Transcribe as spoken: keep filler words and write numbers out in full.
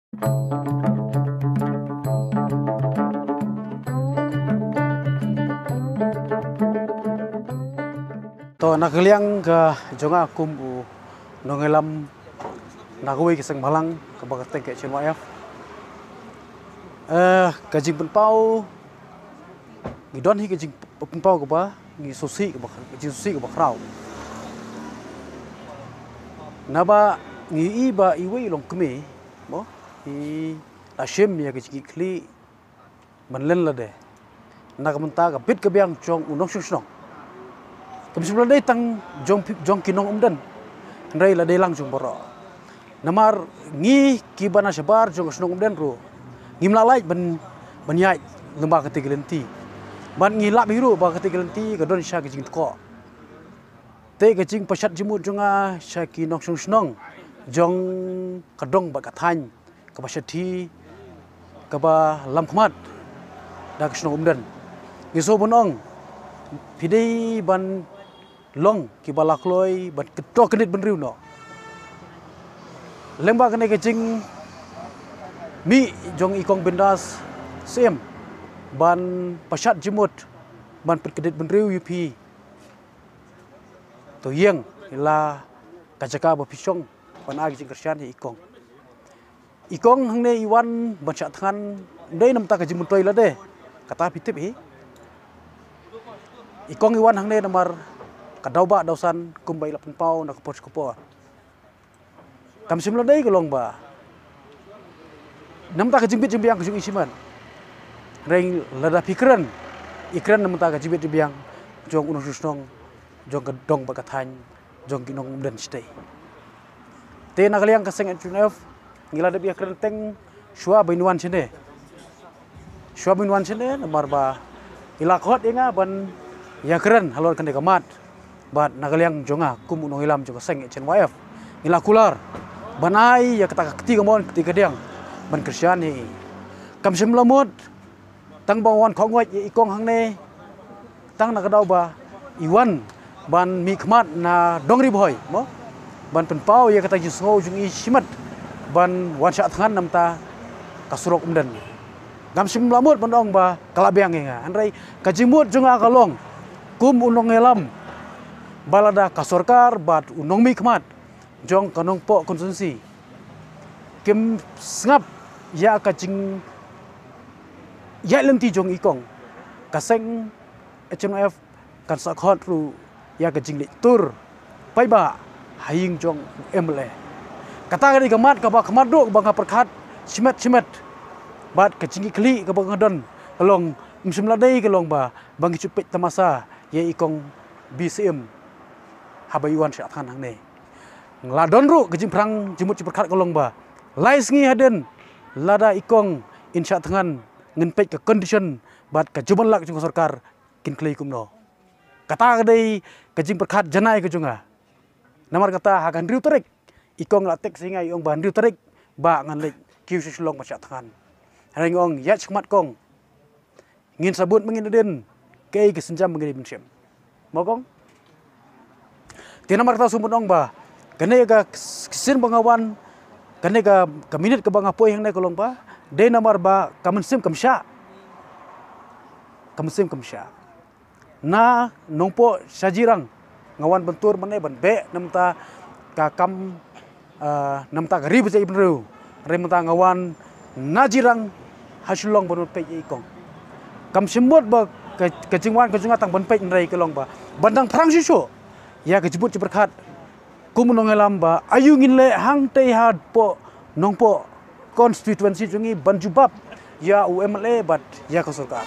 To, na ka liang ka jong nga kum u nongïalam na kawei ka seng bhalang kaba kyrteng ka H N Y F. Eh, ka jingpynpaw, ngi don hi ka jingpynpaw kaba ngi sngewsih, kaba, ka jingsngewsih kaba khraw. Naba ngi i ba iwei i longkmie, mo, i la shim ïa ka jingkitkhlieh ban len lade na ka bynta ka bit ka biang jong u nongshong shnong. Kam shym la dei tang jong phi, jong ki nong Umden, hynrei la dei lang jong baroh. Namar ngi kiba na shabar jong ka shnong Umden ruh ngim lah lait ban, ban ïaid lyngba kata ka lynti. Bad ngi lap hi ruh ba kata ka lynti ka don sha ka jingtkoh. Te ka jingpashat jingmut jong nga sha ki nongshong shnong jong ka dong bad ka thaiñ kaba shathie, kaba lam khmat da ka shnong Umden. Ngi sngewbha ban ong, phi dei ban long kiba la kloi ban kyntoh kyndit bynriew noh. Lyngba kane ka jingmih jong i Kong Bindas Syiem ban pashat jingmut ban pynkyndit bynriew ïa phi. To ïeng ïa la ka jaka ba phi shong ban ai ka jingkyrshan ïa i Kong. I Kong hangne i wan ban shah thngan, ym dei namar ka jingmyntoi lade, kata phi tip hi. I Kong i wan hangne namar ka daw ba daw san kumba i la pynpaw na ka por sha ka por. Kam shym la dei ka long ba namar ka jingbit jingbiang ka jong i shimet. Hynrei lada phi kren, i kren namar ka jingbit jingbiang jong u nongshong shnong, jong ka dong bad ka thaiñ, jong ki nong Umden shatei. Te na ka liang ka seng H N Y F ngi la dep ïa kren teng shuwa ba ngin wan shane. Shuwa ba ngin wan shane namar ba i la khot ïa nga ban ïa kren halor kane ka mat. Bad na ka liang jong nga kum u nongïalam jong ka seng H N Y F, ngi la kular ban ai ïa kata ka kti kamon kti kadiang ban kyrshan ïa i. Kam shym la mut tang ba wan khot ngoi ïa i Kong hangne, tang na ka daw ba i wan ban mihkhmat na dong Ri Bhoi, mo, ban pynpaw ïa kata jingsngew jong i shimet ban wan shah thngan namar ka surok Umden. Ngam shym la mut ban ong ba ka la biang ïa nga, hynrei ka jingmut jong nga ka long kum u nongïalam ba lada ka sorkar bad u nongmihkhmat jong ka Nongpoh constituency kim sngap ïa ka jingïaid lynti jong i Kong, ka seng H N Y F kan sa khot ruh ïa ka jingleit tur paidbah ha ïing jong u M L A. Kata ka dei ka mat kaba khmat duh ba nga pyrkhat shimet shimet. Bad ka jingkitkhlieh kaba nga don ka long, ym shym la dei ka long ba ba ngi shu peit tamasa ïa i Kong B C M haba i wan shah thngan hangne. Nga la don ruh ka jingpyrshang jingmut jingpyrkhat ka long ba lai sngi hadien lada i Kong in shah thngan, ngin peit ka condition bad ka jingban lak jong ka sorkar kin kloi kumno. Kata ka dei ka jingpyrkhat janai ka jong nga. Namar kata ha ka hynriew tarik i Kong la text ïa nga, i ong ba hynriew tarik ba ngan leit kiew sha Shillong ban shah thngan. Hynrei nga ong ïa shikmat Kong, ngin sa bud ma ngin hadien kaei ka sienjam ba ngin dei ban shim, mo Kong. Te namar kata shu ban ong ba kane ka sien ba nga wan, kane ka, ka minit kaba nga poi hangne ka long ba dei namar ba ka mynsiem kam shah, ka mynsiem kam shah. Na Nongpoh sha Jirang nga wan ban tur mane ban beh namar ka kam, ah, namar ka ri ba jait bynriew. Hynrei mynta nga wan na Jirang ha Shillong ban peit ïa i Kong. Kam shym mut ba ka, ka jingwan ka jong nga tang ban peit, hynrei ka long ba ban dang pyrshang shuh shuh ïa ka jingmut jingpyrkhat kum u nongïalam ba aïu ngin leh hangtei hapoh Nongpoh constituency jong ngi ban jubab ïa u M L A bad ïa ka sorkar.